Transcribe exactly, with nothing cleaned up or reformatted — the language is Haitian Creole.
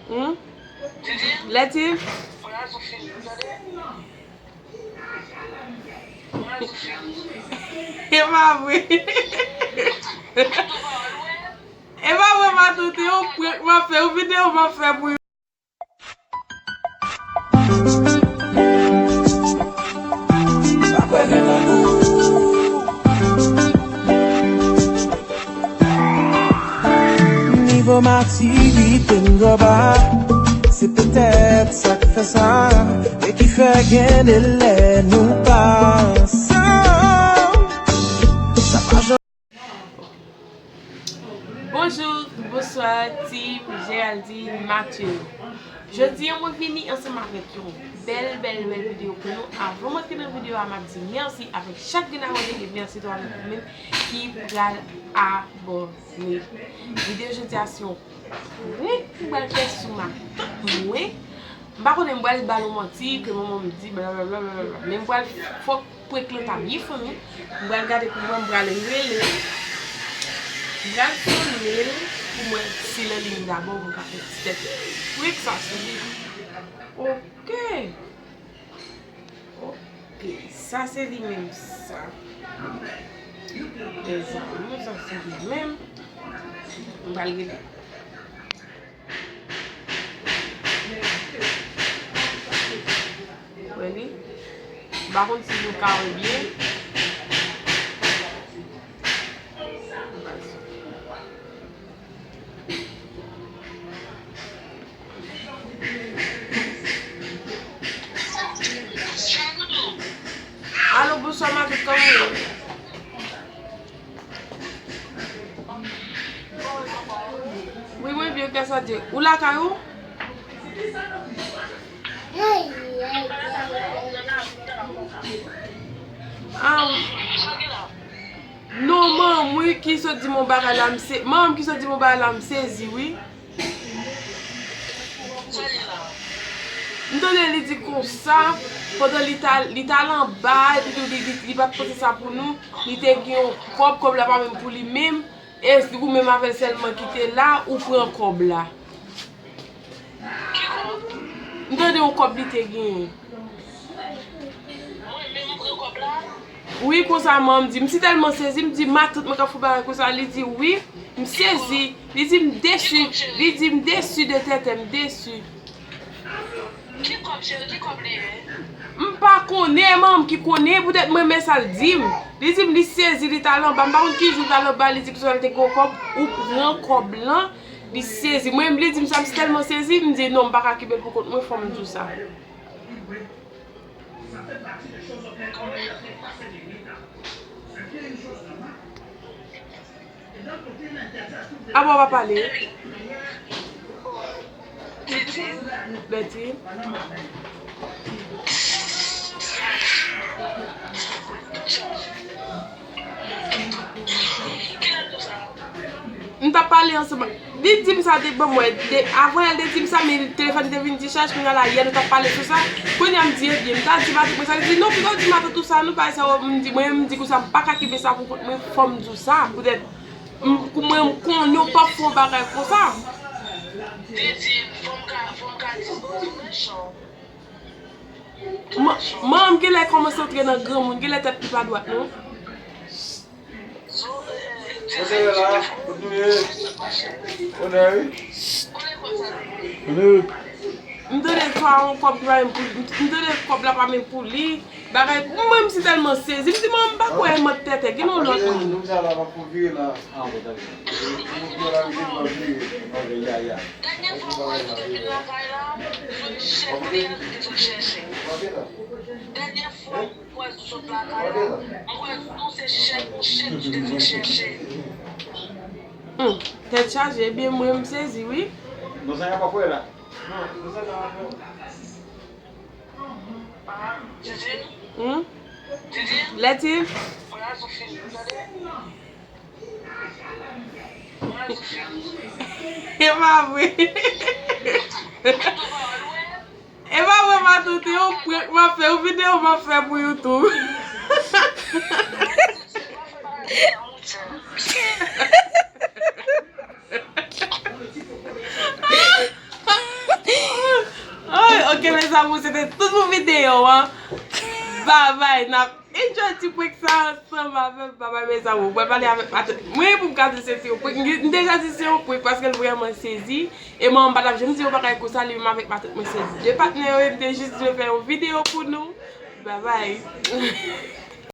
Hmm? Lèti? E pa vre. E pa vre, Matou, se yon prank m ap fè, yon videyo m ap fè pou yo. Nivo matirite m twò ba, se petèt sa k fè sa, e ki fè gen de lè nou pa ansanm. Sa pa janm Bonjou, bonswa, team Géraldine Mathieu. Jodi a, mwen vini ansanm avèk yon bèl, bèl, bèl videyo pou nou. Avan m antre nan videyo a, m ap di mèsi avèk chak grenn abòne e mèsi tou avèk ou menm ki pral abòne. Videyo jodi a se yon prank m pral fè sou matant mwen. M pa konnen, m pral ba nou manti ke manman m di blablabla, men m pral fòk prank lan ta byen funny. M pral gade pou mwen, m pral rele l. M pral sonde l pou mwen si l an liy dabò pou m ka fè ti tèt prank sa sou li. Oke. Oke. Sa se li menm sa. Mezanmi, sa se li menm. M pral rele l. Wè li. M pa konn si nou ka wè byen. Alo, bonswa, Matant, kòman w ye? Wi, mwen byen, grasadi. Ou lakay ou? Ah, non, manman m wi ki sot di m yon bagay la, m se, manman m ki sot di m yon bagay la, m sezi, wi. M tande li di konsa, pandan li t al, li t al anba, epi tou li, li, li pa t panse sa pou nou, li te gen yon kòb, kòb la pa menm pou li menm, e ou menm avè l sèlman ki te la, ou pran kòb la. M tande yon kòb li te genyen. Wi, konsa manman m di m, si tèlman sezi, m di, matant mwen k ap fè bagay konsa, li di wi, m sezi, li di m desi, li di m desi de tètè, m desi. Ki kòb, cheri, ki kòb li ye? M pa konnen, manman m ki konnen, poutèt mwen, men sa l di m. Li di m li sezi, li t al anba, m pa konn ki jou l t al anba, li di konsa l te gen yon kòb, ou pran kòb lan, li sezi. Mwen, li di m sa, m tèlman sezi, m di non, m pa ka kenbe l pou kont mwen, fò m di w sa. Apa w pa pale? Betty. M t ap pale ansanm ak, li di m sa depi, bon, mwen, de, avan yè l te di m sa, men telefòn li te vin dichaj, kounye a la, yè nou t ap pale sou sa, kounye a m di, ebyen, m ta di matant mwen sa, li di, non, piga w di matant ou sa, non, bagay sa yo, m di, mwen, m di konsa, m pa ka kenbe sa pou kont mwen, fò m di w sa, poutèt, m, mwen, m konnen w p ap fè yon bagay konsa. Li di, fò m ka, fò m ka di, Ma-, manman m genlè kòmanse antre nan granmoun, genlè tèt li pa dwat, non. Kote w ye la? Kot nou ye? Onè, wi. Onè. M tande twa yon kòb ki pa menm pou li. M tande kòb la pa menm pou li. Bagay, mwen, m si tèlman sezi. M di, manman, m pa kwè mant tètè. Gen yon lòt moun. Dènyè fwa m wè l, li te vin lakay la, se yon chèch li al te sot chèche. Dènyè fwa m wè l sot lakay la, m wè l, non, se chèch, yon chèch li te sot chèche. Hmm, tèt chaje, ebyen mwen m sezi wi. Non, sa y ap fè la. Hmm? Lèti? E pa vre. E pa vre, Matou, se yon prank m ap fè, yon videyo m ap fè pou YouTube. Sa pou se te tout pou videyo an. Babay, n ap enjoy ti prank sa ansanm avè m. Babay, mezanmi, ou pral pale avèk matant mwen pou m ka di se ti yon prank. M deja di se yon prank paske l vrèman sezi. E manman m pa t ap janm di yon bagay konsa, li menm avèk matant mwen se de patnè yo, e m te jis vle fè yon videyo pou nou. Babay.